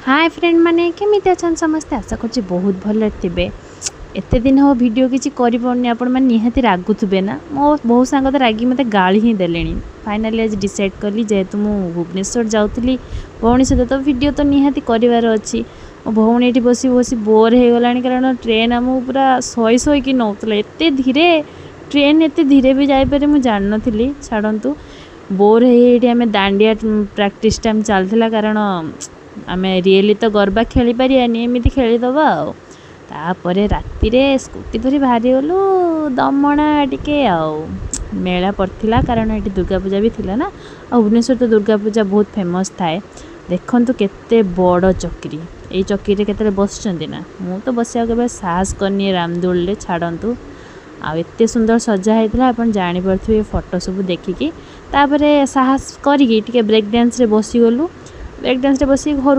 ହାଏ friend ମାନେ, କେମିତି ଅଛନ୍ତି ସମସ୍ତେ? ଆଶା କରୁଛି ବହୁତ ଭଲରେ ଥିବେ। ଏତେ ଦିନ ହେବ ଭିଡ଼ିଓ କିଛି କରିପାରୁନି, ଆପଣମାନେ ନିହାତି ରାଗୁଥିବେ ନା? ମୋ ବହୁତ ସାଙ୍ଗ ତ ରାଗି ମୋତେ ଗାଳି ହିଁ ଦେଲେଣି। ଫାଇନାଲି ଆଜି ଡିସାଇଡ଼୍ କଲି, ଯେହେତୁ ମୁଁ ଭୁବନେଶ୍ୱର ଯାଉଥିଲି ଭଉଣୀ ସହିତ, ତ ଭିଡ଼ିଓ ତ ନିହାତି କରିବାର ଅଛି। ମୋ ଭଉଣୀ ଏଠି ବସି ବସି ବୋର୍ ହେଇଗଲାଣି, କାରଣ ଟ୍ରେନ୍ ଆମକୁ ପୁରା ଶୋଇ ଶୋଇକି ନେଉଥିଲା। ଏତେ ଧୀରେ ଟ୍ରେନ୍, ଏତେ ଧୀରେ ବି ଯାଇପାରେ ମୁଁ ଜାଣିନଥିଲି। ଛାଡ଼ନ୍ତୁ, ବୋର୍ ହେଇ ଏଇଠି ଆମେ ଦାଣ୍ଡିଆ ପ୍ରାକ୍ଟିସ୍ ଟାଇମ୍ ଚାଲିଥିଲା, କାରଣ ଆମେ ରିଏଲି ତ ଗରବା ଖେଳିପାରିବାନି, ଏମିତି ଖେଳିଦେବା। ଆଉ ତାପରେ ରାତିରେ ସ୍କୁଟି ଧରି ବାହାରିଗଲୁ ଦମଣା ଟିକେ, ଆଉ ମେଳା ପଡ଼ିଥିଲା, କାରଣ ଏଠି ଦୁର୍ଗା ପୂଜା ବି ଥିଲା ନା। ଆଉ ଭୁବନେଶ୍ୱର ତ ଦୁର୍ଗା ପୂଜା ବହୁତ ଫେମସ୍ ଥାଏ। ଦେଖନ୍ତୁ କେତେ ବଡ଼ ଚକିରି। ଏଇ ଚକିରିରେ କେତେବେଳେ ବସିଛନ୍ତି ନା? ମୁଁ ତ ବସିବାକୁ କେବେ ସାହସ କରିନି ରାମଦୋଳିରେ, ଛାଡ଼ନ୍ତୁ। ଆଉ ଏତେ ସୁନ୍ଦର ସଜା ହେଇଥିଲା, ଆପଣ ଜାଣିପାରୁଥିବେ ଫଟୋ ସବୁ ଦେଖିକି। ତାପରେ ସାହସ କରିକି ଟିକେ ବ୍ରେକ୍ ଡ୍ୟାନ୍ସରେ ବସିଗଲୁ। ବ୍ରେକ୍ ଡ୍ୟାନ୍ସରେ ବସିକି ଘରୁ